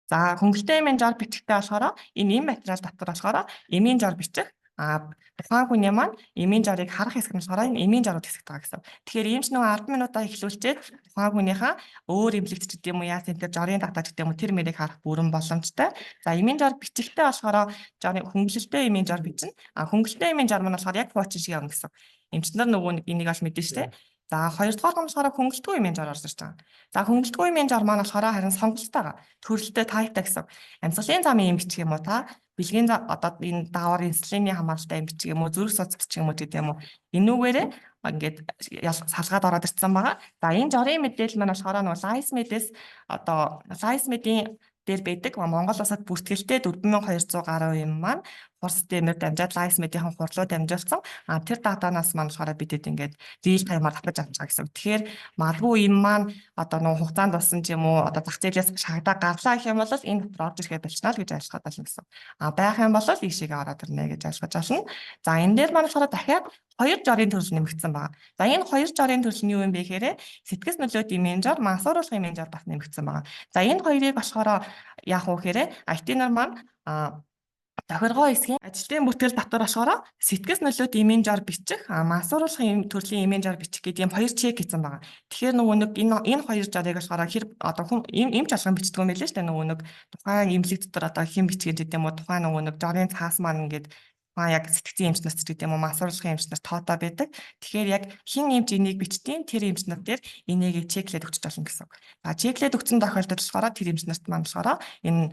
За, хөнгөлөлтэй эмийн жор бичихтэй болохоор энэ эм материал дотор болохоор эмийн жор бичих, а тухайн хүний маань эмийн жорыг харах хэсэг нь болохоор энэ эмийн жорууд хэсэгт байгаа гэсэн. Тэгэхээр эмч нөгөө 10 минутаа эхлүүлчихэд тухайн хүнийхээ өөр эмнэлэгт ч гэдэг юм уу, яа тэр жорын дата гэдэг юм уу, тэр мэрийг харах бүрэн боломжтой. За, эмийн жор бичихтэй болохоор жорын хөнгөлөлтэй эмийн жор бичнэ. А хөнгөлөлтэй эмийн жор маань болохоор яг хуучин шиг явна гэсэн. Эмч нар нөгөө нэг энийг бол мэднэ шүү дээ. За, хоёрдугаар нь болохоор хөнгөлөлтгүй эмийн жор орж ирж байгаа. За, хөнгөлөлтгүй эмийн жор маань болохоор харин сонголттой байгаа. Төрөлтэй type тай гэсэн. Амьсгалын замын эм бичих юм уу та, бэлгийн одоо энэ даавар инсулины хамааралтай эм бичих юм уу, зүрх судас бичих юм уу гэдэг юм уу. Энүүгээрээ ингээд салгаад ороод ирсэн байгаа. За, энэ жорын мэдээлэл маань болохоор нөгөө LifeMed-ээс, одоо LifeMed-ийн дээр байдаг Монгол улсад бүртгэлтэй 4200 гаруй юм маань хур системээр дамжаад, LifeMed-ийн хурлуу дамжуулсан. А тэр data наас маань болохоор бидэд ингээд real time-аар татаж авч байгаа гэсэн. Тэгэхээр магадгүй юм маань одоо нөгөө хугацаанд болсон ч юм уу, одоо зах зээлээс шахагдаа гарлаа гэх юм бол энэ дотор орж ирэхээ болчихно л гэж ойлгоход болно гэсэн. А байх юм бол ийшээгээ ороод ирнэ гэж ойлгож байна. За, энэ дээр маань болохоор дахиад хоёр жорын төрөл нэмэгдсэн байна. За, энэ хоёр жорын төрөл нь юу юм бэ гэхээр сэтгэц нөлөөт эмийн жор, мансууруулах эмийн жор бас нэмэгдсэн байна. За, энэ хоёрыг болохоор яах вэ гэхээр IT нар маань тохиргоо хэсгийн ажилтны бүртгэл дотор болохоор сэтгэц нөлөөт эмийн жор бичих, мансууруулах юм төрлийн эмийн жор бичих гэдэг юм хоёр check хийсэн байгаа. Тэгэхээр нөгөө нэг энэ хоёр жорыг болохоор хэр одоо хүн эмч болгон бичдэг юм байлээ шүү дээ. Нөгөө нэг тухайн эмнэлэг дотор одоо хэн бичдэг гэдэг юм уу, тухайн нөгөө нэг жорын цаас маань ингээд тухайн яг сэтгэцийн эмч нарт гэдэг юм уу, мансууруулахын эмч нар тоотой байдаг. Тэгэхээр яг хэн эмч энийг бичдэг, тэр эмч нар дээр энийг check лээд өгч болно гэсэн. За, check лээд өгсөн тохиолдолд болохоор тэр эмч нарт маань болохоор энэ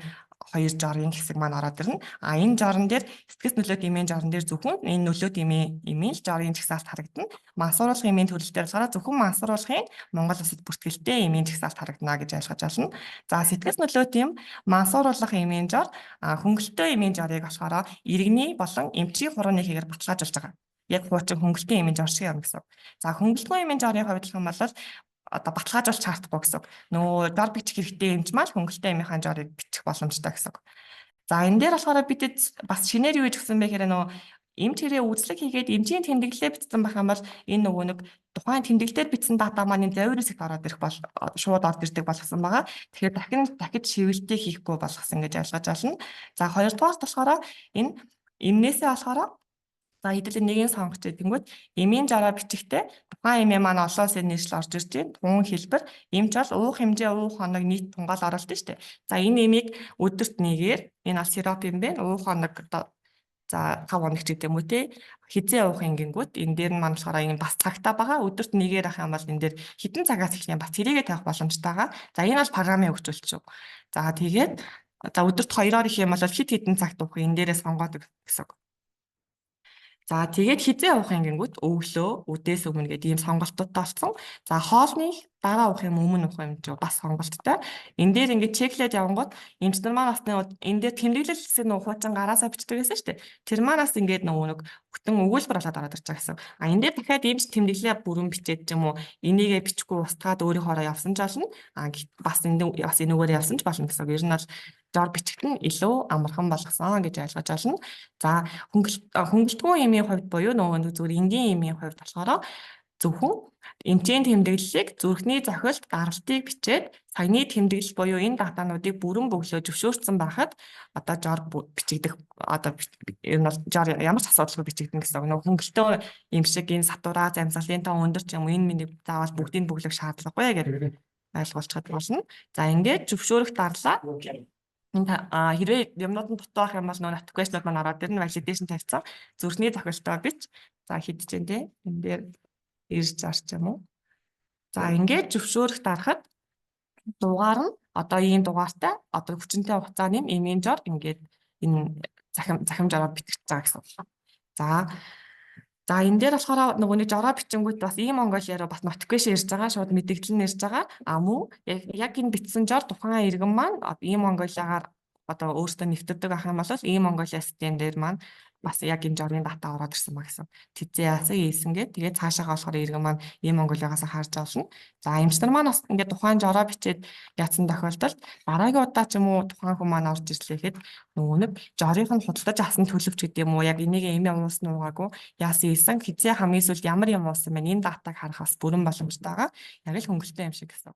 хоёр жорын хэсэг маань ороод ирнэ. А энэ жорон дээр, сэтгэц нөлөөт эмийн жорон дээр зөвхөн энэ нөлөөт эмийн л жорын жагсаалт харагдана. Мансууруулах эмийн төрөл дээр болохоор зөвхөн мансууруулахын Монгол улсад бүртгэлтэй эмийн жагсаалт харагдана гэж ойлгож байна. За, сэтгэц нөлөөт эм, мансууруулах эмийн жор, хөнгөлөлтөө эмийн жорыг болохоор иргэний болон эмчийн хурууны хэгээр баталгаажуулж байгаа. Яг хуучин хөнгөлөлтийн эмийн жор шиг юм гэсэн. За, хөнгөлөлтгүй эмийн жорын хувьд гэх юм бол одоо баталгаажуулах шаардлагагүй гэсэн. Нөгөө жор бичих хэрэгтэй эмч маань хөнгөлөлттэй эмийнхаа жорыг бичих боломжтой гэсэн. За, энэ дээр болохоор бидэд бас шинээр юу гэж өгсөн бэ гэхээр нөгөө эмч хэрэг үйлчлэг хийгээд эмчийн тэмдэглэлээ бичсэн байх юм бол энэ нөгөө нэг тухайн тэмдэглэлээр бичсэн data маань энэ завир хэсэгт ороод ирэх бол шууд орж ирдэг болгосон байгаа. Тэгэхээр дахин дахиж шивэлтийг хийхгүй болгосон гэж ойлгож байна. За, хоёрдугаарт болохоор энэ эмнээсээ болохоор, за, хэдүүлээ нэгийг сонгоч гэнгүүт эмийн жороо бичихтэй тухайн эмээ маань олон улсын нэршил орж ирж байна. Тун хэлбэр эмч бол уух хэмжээ, уух хоног, нийт тунгаал оролт нь шүү дээ. За, энэ эмийг өдөрт нэгээр, энэ бол сироп юм байна. Уух хоног, за, 5 хоног ч гэдэг юм уу те, хэзээ уух юм гингүүт энэ дээр нь маань болохоор энэ бас цагтаа байгаа. Өдөрт нэгээр ах юм бол энэ дээр хэдэн цагаас эхлэх юм, бас тэрийгэ тавих боломжтой байгаа. За, энэ бол програмын хөгжүүлэлт шүү. За, тэгээд, за, өдөрт хоёроор их юм бол хэд хэдэн цагт уух, энэ дээрээ сонгоод гэсэн. За, тэгээд хэзээ уух юм гингүүт өглөө, үдээс өмнө гэдэг ийм сонголтуудтай болсон. За, хоолны дараа уух юм, өмнө уух юм ч бас сонголттой. Энэ дээр ингээд check лээд явангууд эмч нар маань бас энэ дээр тэмдэглэл хэсэг нөгөө хуучин гараасаа бичдэг байсан шүү дээ. Тэр манаас ингээд нөгөө нэг бүтэн өгүүлбэр болоод ороод ирж байгаа гэсэн. А энэ дээр дахиад эмч тэмдэглэлээ бүрэн бичээд ч юм уу, энийгээ бичихгүй устгаад өөрийнхоороо явсан ч болно. А бас энэ бас энүүгээр явсан ч болно гэсэн. Ер нь бол жор бичигт нь илүү амархан болгосон гэж ойлгож байна. За, хөнгөлтгүй эмийн хувьд буюу нөгөө зүгээр энгийн эмийн хувьд болохоор зөвхөн эмчийн тэмдэглэлийг, зүрхний зохилт, даралтыг бичээд саяны тэмдэглэл буюу энэ data нуудыг бүрэн бөглөө зөвшөөрсөн байхад одоо жор бичигдэх, одоо ер нь бол жор ямар ч асуудалгүй бичигдэнэ гэсэн үг. Нөгөө хөнгөлтөө юм шиг энэ сатурац, амьсгалын тоо өндөр ч юм уу, энэ миний заавал бүгдийг бөглөх шаардлагагүй гэдэг ойлгуулчихад болно. За, ингээд зөвшөөрөх дарлаа. Энэ хэрвээ юмнууд нь дутуу байх юм бол нөгөө notification-ууд маань ороод ирнэ, validation тавьсан. Зүрхний зохилтоо бич. За, хэд ч юм те. Энэ дээр ирж зарч юм уу? За, ингээд зөвшөөрөх дарахад дугаар нь одоо ийм дугаартай, одоо хүчинтэй хугацааны эмийн жор ингээд энэ захим жороо битгэж байгаа гэсэн. За, энэ дээр болохоор нөгөө нэг жороо бичингүүт бас ийм Монголиараа бас notification ирж байгаа, шууд мэдээлэл нь ирж байгаа. А мөн яг энэ бичсэн жор тухайн иргэн маань ийм Монголиагаар одоо өөртөө нэвтэрдэг байх юм бол ийм Монголиа систем дээр маань бас яг энэ жорын data ороод ирсэн ба гэсэн. Тэзээ яасан ийсэн гээд тэгээд цаашаага болохоор иргэн маань ийм Монголиагаас харж олно. За, эмч нар маань бас ингээд тухайн жороо бичээд яатсан тохиолдолд дараагийн удаа ч юм уу тухайн хүн маань орж ирлээ гэхэд нөгөө нэг жорынх нь худалдаж авсан төлөвч гэдэг юм уу, яг энийг эмээ уусан уугаагүй, яасан ийсэн, хэзээ хамгийн сүүлд ямар юм уусан бэ, энэ data г харах бас бүрэн боломжтой байгаа. Яг л хөнгөлөлттэй юм шиг гэсэн.